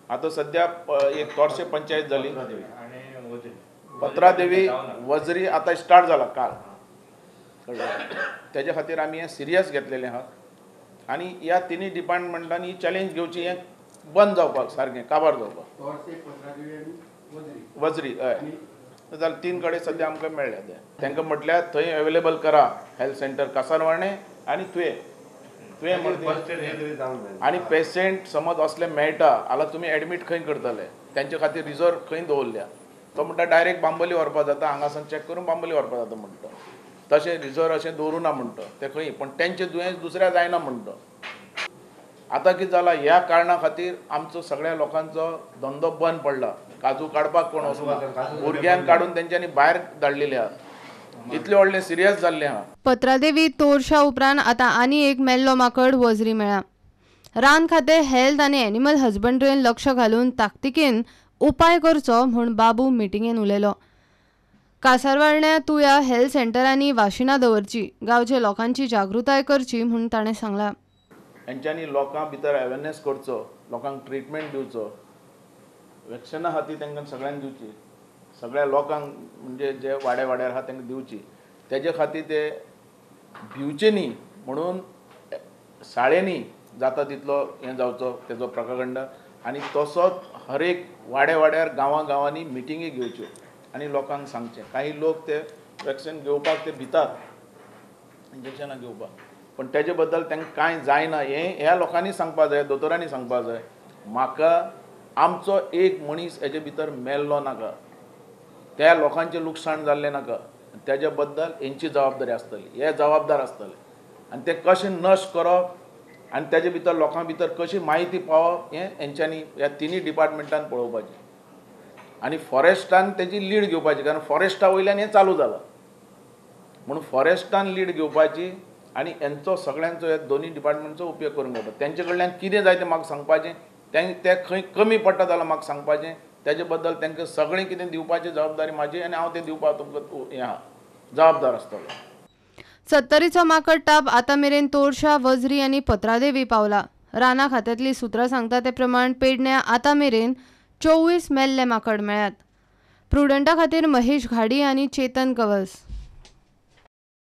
आतां सद्या एक तोरशे पंचायत जाली, पत्रादेवी वजरी आतां स्टार्ट जाला काल. तेजे खातीर आमी हें सिरियस घेतलेलें आहा आनी ह्या तिनूय डिपार्टमेंटांनी ही चॅलेंज घेवची, हें बंद जावपाक, सारकें काबार जावपाक. वजरी हय जाल्यार 3 कडेन सद्या आमकां मेळ्ळ्या ते. तांकां म्हटल्यार थंय अवेलेबल करा हेल्थ सेंटर कासारवाणे आनी तुयें तुयें म्हणटा आनी पेशंट समज असले मेळटा जाल्यार तुमी एडमीट खंय करतले, तेंचे खातीर रिजर्व खंय दवरल्या. तो म्हणटा डायरेक्ट बांबोली व्हरपा जाता, हांगासान चॅक करून बांबोली व्हरपा जाता म्हणटा. तशें रिजर्व अशें दवरूं ना म्हणटा ते खंय, पण तेंचें दुयेंस दुसऱ्या जायना म्हणटा. आतां कितें जालां, ह्या कारणा खातीर आमचो सगळ्या लोकांचो धंदो बंद पडला. काजू काडपाक कोण वचना, भुरग्यांक काडून तेंच्यांनी भायर धाडलेले आहा. इतलें व्हडलें सिरियस जाल्लें आहा. पत्रादेवी तोरशा उपरांत आतां आनी एक मेल्लो माकड वजरी मेळ्ळा. रान खातें हेल्थ आनी एनिमल हजबंड्रीन लक्ष घालून ताकतिकेन उपाय करचो म्हूण बाबू मिटिंगेन उलयलो. कासारवारण्या तुया हेल्थ सेंटरांनी वाशिनां दवरची, गांवच्या लोकांची जागृताय करची म्हूण ताणें सांगलां. हेंच्यांनी लोकां भितर अवेरनेस करचो, लोकांक ट्रिटमेंट दिवचो, वॅक्सिना खातीर तांकां सगळ्यांक दिवची, सगळ्या लोकांक म्हणजे जे वाड्या वाड्यार आहा तांकां दिवची. तेजे खातीर ते भिवचे न्ही म्हणून शाळेंनी जाता तितलो हें जावचो तेजो प्रकागंड. आनी तसोच हर एक वाड्या वाड्यार गांवां गांवांनी मिटिंगी घेवच्यो आनी लोकांक सांगचें. काही लोक ते वॅक्सिन घेवपाक ते भितात, इंजेक्शनां घेवपाक, पण तेजे बद्दल तांकां कांय जायना हें ह्या लोकांनी सांगपा जाय, दोतोरांनी सांगपा जाय. म्हाका आमचो एक मनीस हेजे भितर मेल्लो नाका, त्या लोकांचें लुकसाण जाल्लें नाका, तेजे बद्दल हेंची जबाबदारी आसतली, हे जबाबदार आसतले. आनी ते कशें नश्ट करप आनी तेजे भितर लोकां भितर कशी म्हायती पावप हें हेंच्यांनी ह्या तिनूय डिपार्टमेंटान पळोवपाचें. आनी फॉरेस्टान तेजी लीड घेवपाची, कारण फॉरेस्टा वयल्यान हें चालू जालां म्हणून फॉरेस्टान लीड घेवपाची आनी हेंचो सगळ्यांचो ह्या दोनूय डिपार्टमेंटचो उपयोग करून घेवपाचो. तेंचे कडल्यान कितें जाय तें म्हाका सांगपाचें, ते खंय कमी पडटा जाल्यार म्हाका सांगपाचें, तेजे बद्दल तांकां सगळें कितें दिवपाची जबाबदारी म्हाजी आनी हांव तें दिवपाक तुमकां हें आहा जबाबदार आसतलो. सत्तरीचो माकड ताप आतां मेरेन तोरशा, वजरी आनी पत्रादेवी पावला. राना खात्यांतली सुत्रां सांगता ते प्रमाण पेडण्या आतां मेरेन 24 मेल्ले माकड मेळ्ळ्यात. प्रुडंटा खातीर महेश घाडी आनी चेतन कवस.